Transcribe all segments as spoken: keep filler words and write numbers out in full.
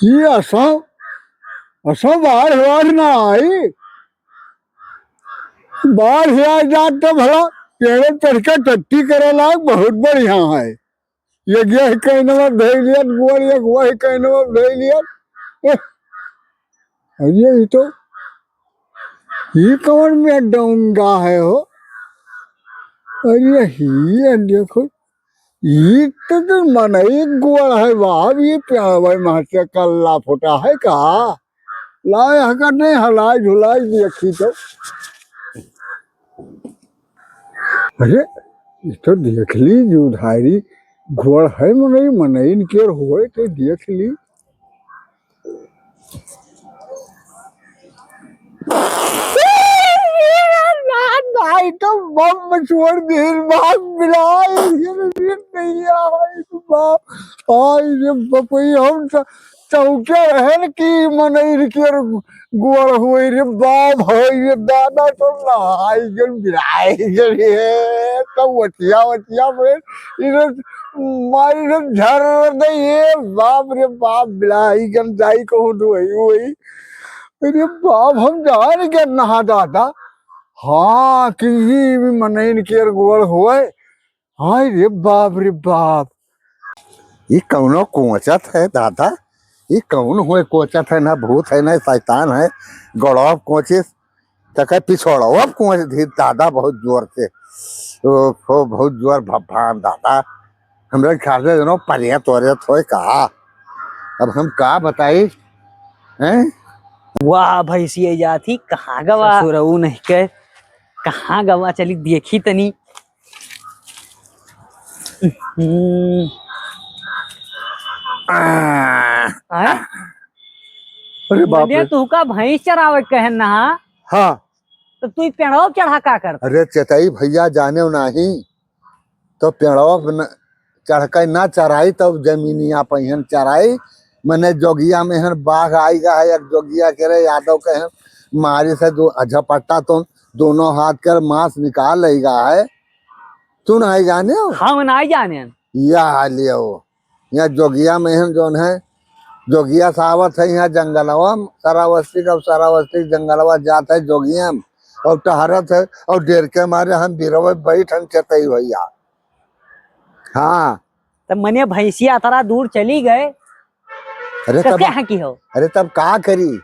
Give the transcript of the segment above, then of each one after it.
कि असो, असो बाढ़ वाढ़ ना आई। बाढ़ आ जात तो भला पेड़े चढ़ के टट्टी करे लायक बहुत बढ़िया है। ये गया है कहीं नंबर धै लिया, गोड़ एक वही कहीं नंबर धै लिया। अरे, ये तो, ये कौन में डोंगा है हो? अरे, ये देखो, ये तो, तो मनई गोड़ है बाप, ये प्यार भाई महत्या कल्ला फुटा है का? लाए हका नहीं, हलाई झुलाई देखी तो। अरे, ये तो देख ली, जुधारी गोड़ है मनई, मनई इनके होए तो देख ली। ना, ना, ये तो बम छोड़ दे, बाप मिला, ये नहीं आए, बाप, आई रे बपई, हम तो चौके रहन की मनई के गोड़ होई रे बाप, होई रे दादा, तो नहाई गन बिराई गन रे, तो वटिया वटिया में इधर मारी रे झर दे, ये बाप रे बाप, बिराई गन जाई कहूँ दुई हुई। अरे बाप, हम जान गए नहा दादा। हाँ, कि ये भी मनई के गोड़ होए। हाय रे बाप रे बाप। ई कौनो कोचत है दादा, ई कौन होए कोचत है, ना भूत है ना शैतान है। गड़वा कोचिस तक पिछोड़वा कोच दी दादा बहुत जोर से। ओ, ओ, बहुत जोर भगवान दादा, हमरा ख्याल से जनो परियत वरियत होए का। अब हम का बताई, हैं? वाह भैंसिया जात ही कहाँ गवा? ससुरऊ नहीं के कहाँ गवा, चली देखी तनी। हम्म। आ, आय? अरे बाप मने रे। तू का भैंस चरावे कहन ना? हाँ। तो तू ई पेड़वा चढ़ा का करत? अरे चेतई भैया जाने नाही, तो पेड़वा पे न, चढ़ के ना चराई, तब जमीनिया पे हन चराई। मने जोगिया में हन बाघ आई गा है, एक जोगिया के रे यादव के हन मारी से दो झपट्टा तो दोनों हाथ कर मांस निकाल लेगा है। तू नहीं जाने हो? हम नहीं जाने। या लियो, यहाँ जोगिया में हन जौन है, जोगिया से आवत है यहाँ जंगलवा में, सरावस्ती का सरावस्ती जंगलवा जात है जोगिया में, और टहरत है, और डर के मारे हम बिरवे बैठ हम चेतई भैया। हाँ। तब मने भैंसिया अतरा दूर चली गए, अरे तो तब, क्या है की हो? अरे तब का करी,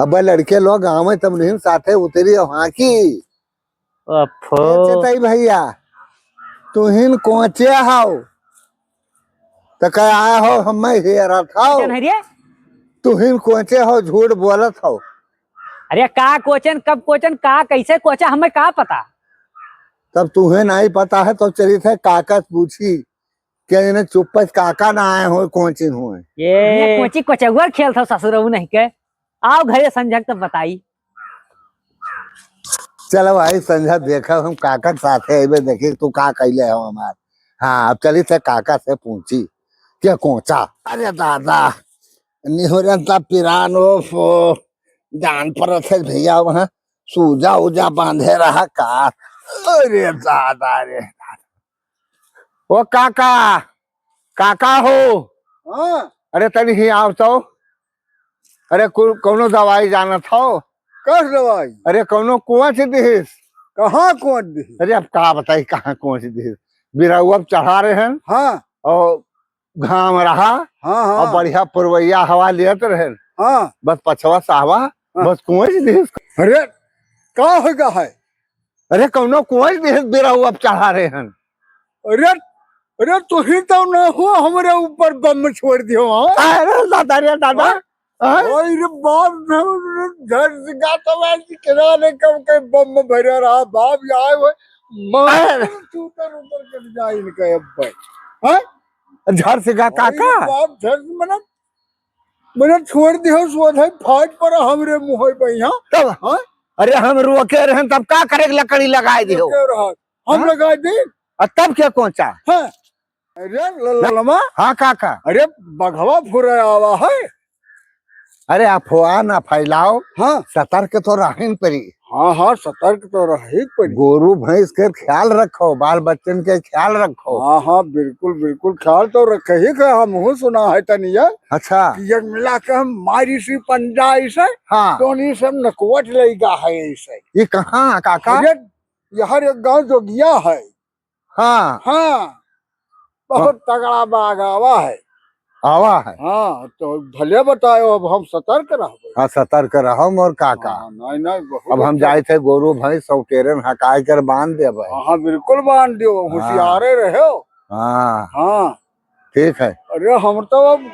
अब लड़के लोग आवे तब नहीं साथे उतरी और हाँ की। अफो। ए चेतई भैया, तुहिन कोचे हौ? त कह आए हो, हम्मे हेरत हौ। कौन है रे? तुहिन कोचे हौ, झूठ बोलत हौ। अरे का कोचन, कब कोचन, का कैसे कोचा, हमें का पता? तब तुहे नहीं पता है, तो चलित है काका से पूछी। क्या इन्हें चुप्पस काका ना आए हो, कोचिन हुए? ये ये कोची कोचौआ खेलत हौ ससुरऊ नहीं के। आओ घरे संझक तब बताई। चलो भाई, संझा देखा हम काका के साथे अइबे, देखी तू का कइले हो हमार। हाँ, अब चली से काका से पूछी, क्या कोचा? अरे दादा, निहुरन ता पिरान, ओफो, जान परत है भैया, वहाँ सूजा उजा बांधे रहा का? अरे दादा रे। ओ काका, काका हो। हाँ। अरे तनी ही आओ तो। अरे कु-, कौनो दवाई जानत हो? कस दवाई? अरे कौनो कोच दिहिस? कहाँ कोच दिहिस? अरे अब का बताई कहाँ कोच दिहिस? बिरौआ पे चढ़ा रहे हैं। हाँ। और घाम रहा। हाँ, हाँ। और बढ़िया पुरवैया हवा लेत रहे। हाँ। बस पछवा साहबा, हाँ। बस कोच दिहिस। अरे का हो गा है? अरे कौनो कोच दिहिस बिरौआ पे चढ़ा रहे हैं। अरे, अरे तुही तो ना हो हमरे ऊपर बम छोड़ दियो, हाँ? अरे दादा रे दादा। हाँ? हाँ? ओए रे बाप रे, झर से गाता बाजी किनारे कब के बम भरे रहा बाप, यहाँ हुए मार अरे। तू तर ऊपर चढ़ जाए इनका अब भाई। हाँ? झर से गा ओए रे काका? बाप झर से मना मैंने छोड़ दियो, सोझे फाट पर हमरे मुँह पे यहाँ। तब? हाँ? अरे हम रोके रहन, तब का करे लकड़ी लगाए दियो? रोके रहा। हम हाँ? लगाए दी। आ तब क्या कोचा? हाँ। अरे ल-, ल-, ललमा। हाँ काका। अरे बघवा फुरे आवा है। अरे अफवाह ना फैलाओ। हाँ। सतर्क तो रहन परी। हाँ, हाँ, सतर्क तो रहे के पड़ी। गोरू भैंस के ख्याल रखो, बाल बच्चन के ख्याल रखो। हाँ, हाँ, बिल्कुल, बिल्कुल, ख्याल तो रखे ही के, हमहू सुना है तनिया। अच्छा। कि एक मिला के हम मारी सी पंजा ऐसे, हाँ। दोनी से हम नकवट लइगा है ऐसे। ये कहाँ, काका? अरे, यहाँ एक गाँव जोगिया है। हाँ। हाँ, बहुत हाँ। तगड़ा बाघ आवा है। आवा है। हाँ, तो भले बतायो, अब हम सतर्क रहबे। हाँ, सतर्क रहो मोर काका। हाँ, नहीं, नहीं, बहुत अब हम अच्छा। जाए थे गोरू भैंस सौकेरन हकाए कर बांध देबे। हाँ, हाँ, बिल्कुल बांध दियो, हाँ। होशियारे रहो। हाँ। हाँ। ठीक है। अरे, हम तो अब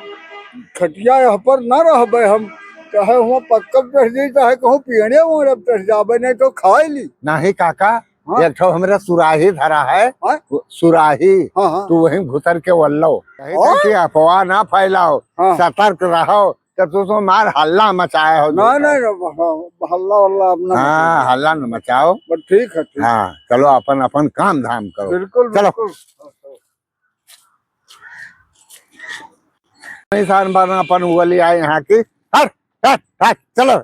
खटिया यहाँ पर ना रहबे, हम चाहे हुआ पक्का चढ़ जाई, चाहे कहूँ पेड़े ओड़े चढ़ जाबे, नहीं तो खाए ली। नहीं काका, हाँ? एक ठो हमरा सुराही धरा है, हाँ? सुराही, हाँ, हाँ। तू वहीं घुसर के वल्लो। कहीं हाँ? से कि अफवाह ना फैलाओ, हाँ। सतर्क रहो, तो तू तो मार हल्ला मचाए हो नहीं, दूसरा। नहीं, नहीं, हाँ, हल्ला वल्ला अपना हाँ, मचाओ। हल्ला न मचाओ। बस ठीक है, ठीक। हाँ, चलो अपन, अपन काम धाम करो। बिल्कुल, चलो। बिल्कुल। इंसान बना अपन उगली आए यहाँ की। हट, हट, हट, चलो।